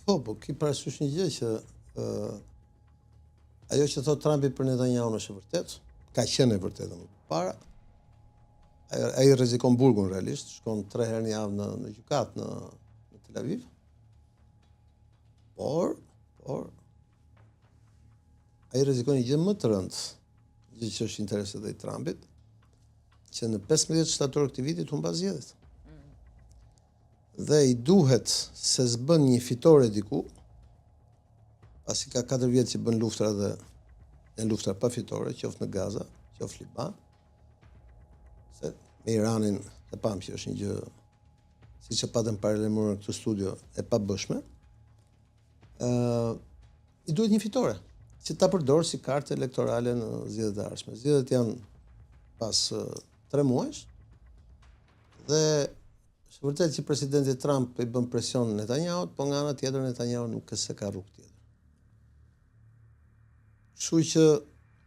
Po, po, ki parasysh një gjë që ë ajo që thotë Trumpi për Netanyahu është e vërtetë, ka qenë e vërtetë më para. Ai ai rrezikon burgun realisht, shkon tre herë në javë në në gjykatë në në Tel Aviv. Por, por ai rrezikon një gjë më të rëndë, gjë që është interes edhe i Trumpit, që në 15 shtator këtij viti të humbasë zgjedhjet. Dhe i duhet se s'bën një fitore diku, pasi ka 4 vjet që bën luftra dhe në luftra pa fitore, qoftë në Gaza, qoftë Liban, se me Iranin e pamë që është një gjë siç e patëm paralajmëruar në këtë studio e pabëshme. ë i duhet një fitore që ta përdorë si kartë elektorale në zgjedhjet e ardhshme. Zgjedhjet janë pas 3 muajsh dhe është vërtet që presidenti Trump i bën presion Netanyahut, po nga ana tjetër Netanyahu nuk e se ka rrugë tjetër. Kështu që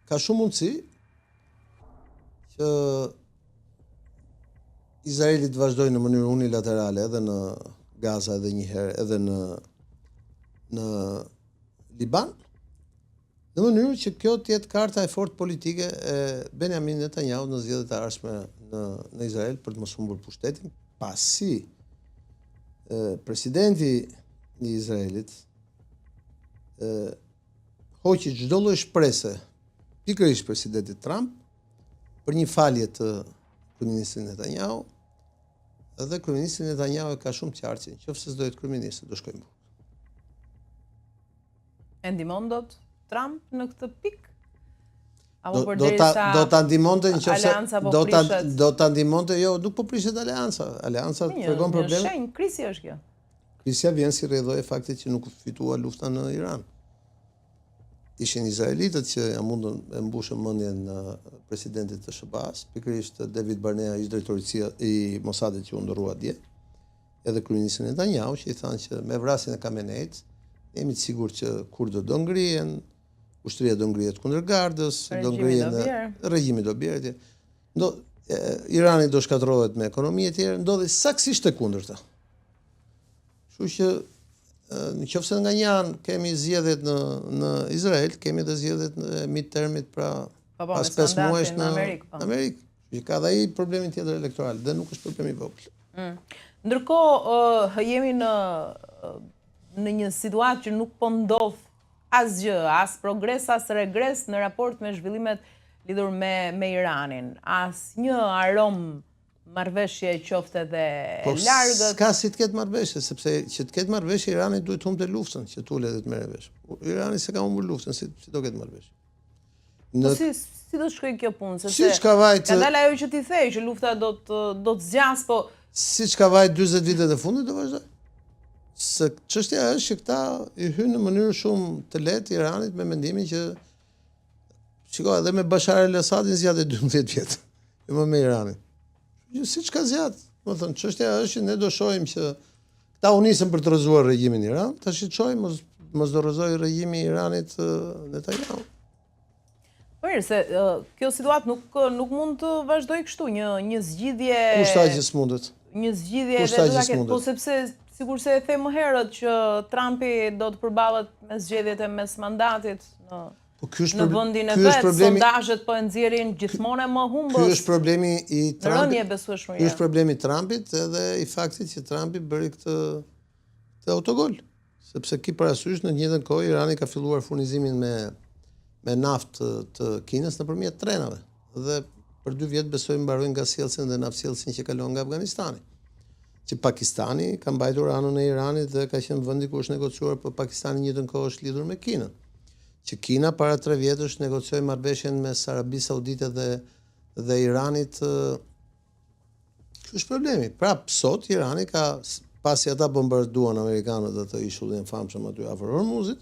ka shumë mundësi që Izraeli të vazhdojë në mënyrë unilaterale edhe në Gaza edhe një herë edhe në në Liban, në mënyrë që kjo të jetë karta e fortë politike e Benjamin Netanyahu në zgjedhjet e ardhshme në në Izrael për të mos humbur pushtetin, pasi e, presidenti i Izraelit e, hoqi çdo lloj shprese pikërisht presidentit Trump për një falje të kryeministrit Netanyahu dhe kryeministri Netanyahu e ka shumë të qartë që nëse s'do jetë kryeministër do shkojë në burg. E ndihmon dot Trump në këtë pikë? Apo do, do ta do ta ndihmonte nëse po do ta do ta ndihmonte, jo, nuk po prishet aleanca. Aleanca tregon probleme. Një shenjë krizi është kjo. Krisja vjen si rrjedhojë e faktit që nuk fitua lufta në Iran. Ishin izraelitët që ja mundën e mbushën mendjen presidentit të SHBA-s, pikërisht David Barnea, ish drejtori i CIA i Mossadit që u ndërrua dje, edhe kryeministri Netanyahu që i thanë që me vrasjen e Khameneit, jemi të sigurt që kurdët do ngrihen, ushtria do ngrihet kundër gardës, do ngrihen regjimi do bjerë etj. Do Irani do shkatërrohet me ekonomi e tjerë, ndodhi saktësisht e kundërta. Kështu që në qoftë se nga një anë kemi zgjedhjet në në Izrael, kemi dhe zgjedhjet e midtermit, pra po, po, pas 5 muajsh në Amerikë. Po. Në Amerikë. Që ka dhe ai problemin tjetër elektoral dhe nuk është problem i vogël. Mm. Ndërkohë uh, jemi në në një situatë që nuk po ndodh asgjë, as progres, as regres në raport me zhvillimet lidhur me me Iranin. Asnjë aromë marrëveshje qoftë edhe e po, largët. S'ka si të ketë marrëveshje, sepse që të ketë marrëveshje Irani duhet të humbte luftën, që të ulet dhe të merret vesh. Irani s'e ka humbur luftën, si si do ketë marrëveshje. Në po si si do të shkojë kjo punë, sepse siç ka vajt ka dalë ajo që ti the që lufta do të do të zgjasë, po siç ka vajt 40 vitet e fundit do vazhdojë. Se çështja është që këta i hynë në mënyrë shumë të lehtë Iranit me mendimin që Shiko, edhe me Bashar al-Assadin zgjati 12 vjet. Jo më me Iranin. Që siç ka zgjat. Domethënë, çështja është që ne do shohim që këta u nisën për të rrëzuar regjimin në Iran, tash i shohim mos mos do rrëzojë regjimi i Iranit Netanyahu. Po mirë, se kjo situatë nuk nuk mund të vazhdojë kështu, një një zgjidhje Kush tha që s'mundet? Një zgjidhje edhe do ta ketë, po sepse sikurse e the më herët që Trumpi do të përballet me zgjedhjet e mes mandatit në Po ky është në vendin e vet, problemi, sondazhet po e nxjerrin gjithmonë më humbës. Ky është problemi i Trumpit. Rënie Ky është problemi i Trumpit edhe i faktit që Trumpi bëri këtë këtë autogol. Sepse ki parasysh në të njëjtën kohë Irani ka filluar furnizimin me me naftë të, të Kinës nëpërmjet trenave. Dhe për dy vjet besoj mbarojnë gazsjellësin dhe naftsjellësin që kalon nga Afganistani. Që Pakistani ka mbajtur anën e Iranit dhe ka qenë vendi ku është negociuar, po Pakistani në njëjtën kohë është lidhur me Kinën. Që Kina para tre vjetësh negocioi marrëveshjen mes Arabisë Saudite dhe dhe Iranit. Ky është problemi. Prap sot Irani ka pasi ata bombarduan amerikanët atë ishullin e famshëm aty afër Hormuzit,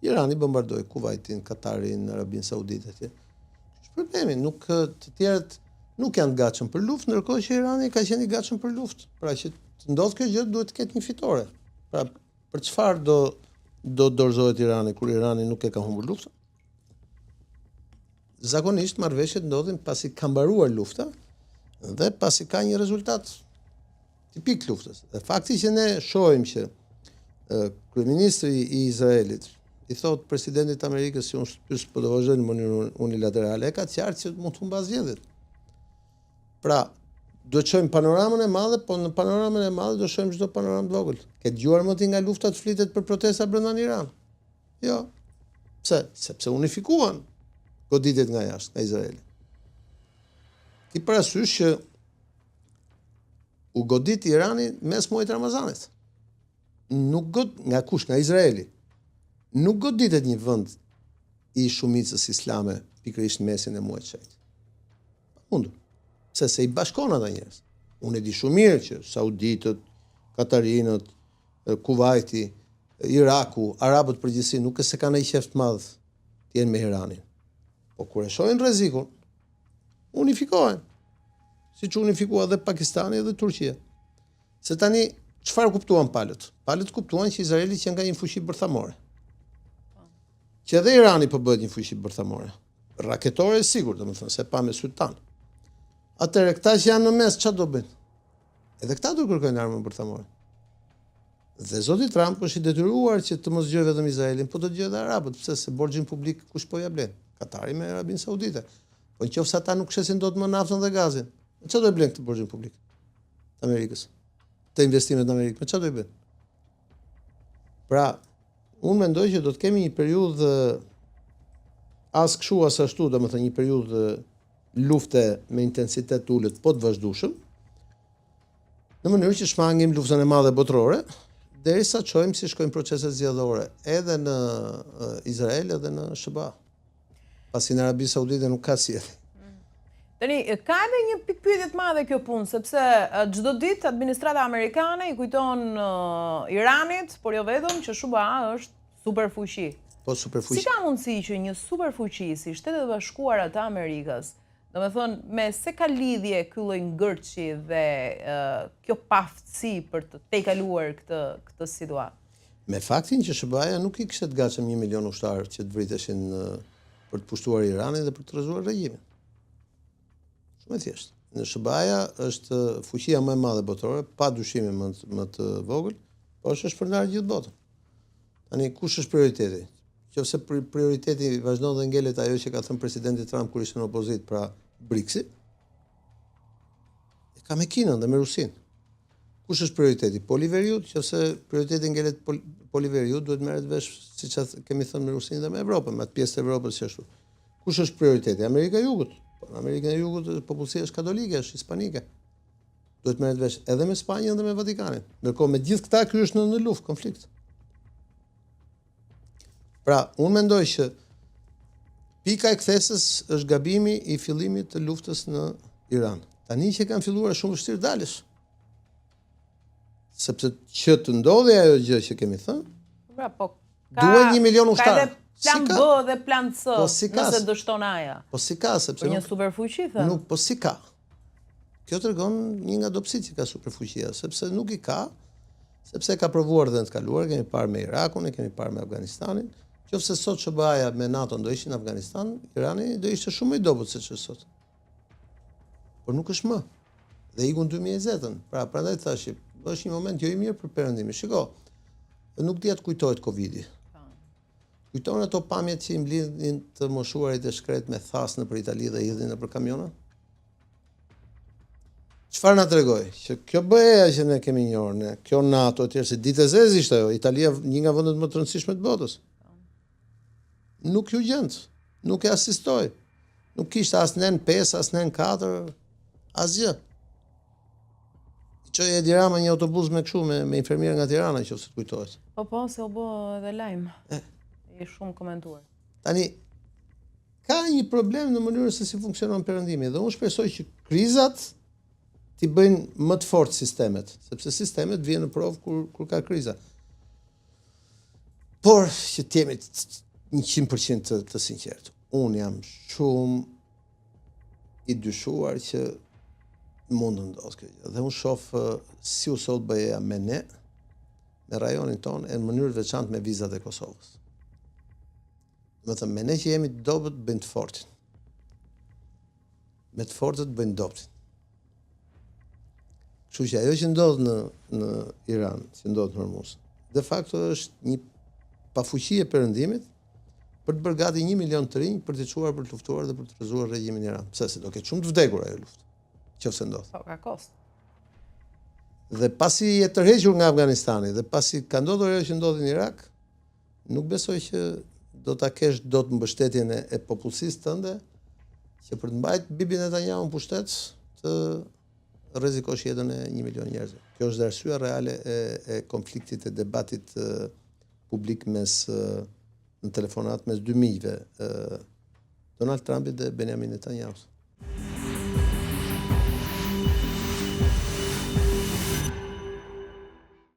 Irani bombardoi Kuvajtin, Katarin, Arabinë Saudite etj. Ky është problemi, nuk të tjerët nuk janë të gatshëm për luftë, ndërkohë që Irani ka qenë i gatshëm për luftë. Pra që të ndodhë kjo gjë duhet të ketë një fitore. Pra për çfarë do do dorëzohet Irani kur Irani nuk e ka humbur luftën? Zakonisht marrëveshjet ndodhin pasi ka mbaruar lufta dhe pasi ka një rezultat tipik luftës. Dhe fakti që ne shohim që Kryeministri i Izraelit i thotë presidentit të Amerikës që unë s'pyes po do vazhdoj në mënyrë unilaterale, e ka të qartë që mund të humbasë zgjedhjet. Pra, do të shohim panoramën e madhe, po në panoramën e madhe do shohim çdo panoramë të vogël. Ke dëgjuar më ti nga lufta të flitet për protesta brenda në Iran? Jo. Pse? Sepse unifikuan goditjet nga jashtë, nga Izraeli. Ki parasysh që u godit Irani mes muajit Ramazanit. Nuk god nga kush? Nga Izraeli. Nuk goditet një vend i shumicës islame pikërisht në mesin e muajit shenjtë. Pamundur. Pse se i bashkon ata njerëz. Unë e di shumë mirë që sauditët, katarinët, Kuvajti, Iraku, arabët përgjithësi nuk është se kanë një qejf të madh të jenë me Iranin. Po kur e shohin rrezikun, unifikohen. Siç unifikua dhe Pakistani dhe Turqia. Se tani çfarë kuptuan palët? Palët kuptuan që Izraeli qenka një fuqi bërthamore. Që edhe Irani po bëhet një fuqi bërthamore. Raketore e sigurt, domethënë, se pa me sytë tanë. Atëherë, këta që janë në mes, ça do bëjnë? Edhe këta do kërkojnë armën bërthamore. Dhe zoti Trump është i detyruar që të mos dëgjojë vetëm Izraelin, po të dëgjojë edhe arabët, pse se borxhin publik kush po ia blen? Katari me Arabinë Saudite. Po në qoftë se ata nuk shesin dot më naftën dhe gazin, me çfarë do e blen këtë borxhin publik të Amerikës? Të investimet në Amerikë, me çfarë do i blen? Pra, unë mendoj që do të kemi një periudhë as kështu as ashtu, domethënë një periudhë lufte me intensitet të ulët, po të vazhdueshëm, në mënyrë që shmangim luftën e madhe botërore, derisa të shohim si shkojnë proceset zgjedhore edhe në Izrael edhe në SHBA. Pasi në Arabi Saudite nuk ka zgjedhje. Tani, ka edhe një pikëpyetje të madhe kjo punë, sepse çdo ditë administrata amerikane i kujton Iranit, por jo vetëm, që SHBA është superfuqi. Po superfuqi. Si ka mundësi që një superfuqi si Shtetet e Bashkuara të Amerikës, domethënë, me se ka lidhje ky lloj ngërçi dhe kjo paaftësi për të tejkaluar këtë këtë situatë? Me faktin që SHBA-ja nuk i kishte të gatshëm 1 milion ushtarë që të vriteshin për të pushtuar Iranin dhe për të rrëzuar regjimin. Shumë e thjeshtë. Në SHBA-ja është fuqia më e madhe botërore, pa dyshim më më të vogël, po është shpërndarë gjithë botën. Tani kush është prioriteti? Qofse prioriteti vazhdon dhe ngelet ajo që ka thënë presidenti Trump kur ishte në opozitë, pra BRICS-i, e ka me Kinën dhe me Rusinë. Kush është prioriteti? Poli i Veriut, qofse prioriteti ngelet pol, Poli i Veriut, duhet merret vesh siç kemi thënë me Rusinë dhe me Evropën, me atë pjesë të Evropës që ashtu. Kush është prioriteti? Amerika e Jugut. Po në Amerikën e Jugut popullsia është katolike, është hispanike. Duhet merret vesh edhe me Spanjën dhe me Vatikanin. Ndërkohë me gjithë këta ky është në, në luftë, konflikt. Pra, unë mendoj që pika e kthesës është gabimi i fillimit të luftës në Iran. Tani që kanë filluar shumë vështirë dalësh. Sepse që të ndodhi ajo gjë që kemi thënë, pra, po, ka, duhet një milion ushtarë. Ka edhe plan B dhe plan C, po, si ka, nëse dështon A-ja. Po si ka, sepse Për një superfuqi, thënë. Nuk, po si ka. Kjo tregon një nga dobësitë që ka superfuqia, sepse nuk i ka, sepse e ka provuar dhe në të kaluar, kemi parë me Irakun, e kemi parë me Afganistanin. Qoftë se sot SHBA-ja me NATO-n do ishin në Afganistan, Irani do ishte shumë më i dobët se ç'është sot. Por nuk është më. Dhe iku në 2020-ën. Pra, prandaj të thashë, është një moment jo i mirë për Perëndimin. Shiko, nuk di a të kujtohet Covidi. Kujton ato pamjet që i mblidhnin të moshuarit e shkretë me thasë nëpër Itali dhe i hidhnin nëpër kamiona? Çfarë na tregoi? Që kjo BE-ja që ne kemi njohur, ne, kjo NATO etj, se ditë e zezë ishte ajo, Italia një nga vendet më të rëndësishme të botës. Nuk iu gjend, nuk e asistoi. Nuk kishte as nen 5, as nen 4, asgjë. I çoi Edi Rama një autobus me kështu me me infermierë nga Tirana, nëse të kujtohet. Po po, se u bë edhe lajm. E. I shumë komentuar. Tani ka një problem në mënyrën se si funksionon perëndimi dhe unë shpresoj që krizat t'i bëjnë më të fortë sistemet, sepse sistemet vihen në provë kur kur ka kriza. Por që të jemi 100% të, të sinqertë, unë jam shumë i dyshuar që mund të ndodhë kjo gjë. Dhe unë shoh si u soll BE-ja me ne, me rajonin tonë, e në mënyrë të veçantë me vizat e Kosovës. Domethënë, me ne që jemi të dobët, bëjnë të fortin. Me të fortët bëjnë dobëtin. Kështu që ajo që ndodh në në Iran, që ndodh në Hormuz, De facto është një pafuqi e perëndimit për të bërë gati 1 milion të rinj për t'i çuar për të luftuar dhe për të rrëzuar regjimin në Iran. Pse se do ketë shumë të vdekur ajo luftë, qofse ndodh. Po, ka kosto. Dhe pasi je tërhequr nga Afganistani dhe pasi ka ndodhur ajo që ndodhi në Irak, nuk besoj që do ta kesh dot mbështetjen e, e popullsisë tënde që për të mbajt Bibi Netanyahu në pushtet të rrezikosh jetën e 1 milion njerëzve. Kjo është arsyeja reale e, e konfliktit e debatit e, publik mes e, në telefonat mes dy miqve, e, Donald Trumpit dhe Benjamin Netanyahu.